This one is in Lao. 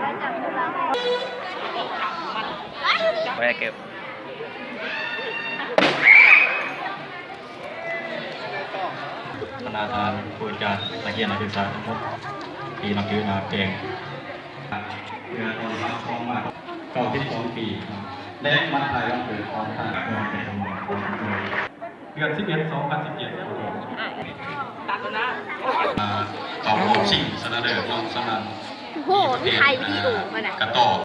ບໍ່ໃຫ້ເກັບ ຄະນະທ່ານ ຄູອາຈານ ນັກຮຽນນັກສຶກສາທັງໝົດທີ່ນັບຖືໜ້າແກງ ເມື່ອຕອນຮັບຮອງມາເກົ້າສິບສອງປີ ແລະ ວັນຄ້າຍວັນເກີດຂອງທ່ານ ເດືອນສິບເອັດ ສອງພັນສິບເຈັດ ອ່າ ເຂົ້າຮອບຊິງຊະນະເລີດລອງຊະນະ ໂອ້ໂຫ ມີຖ່າຍວິດີໂອ ອ່າ ກະຕໍ.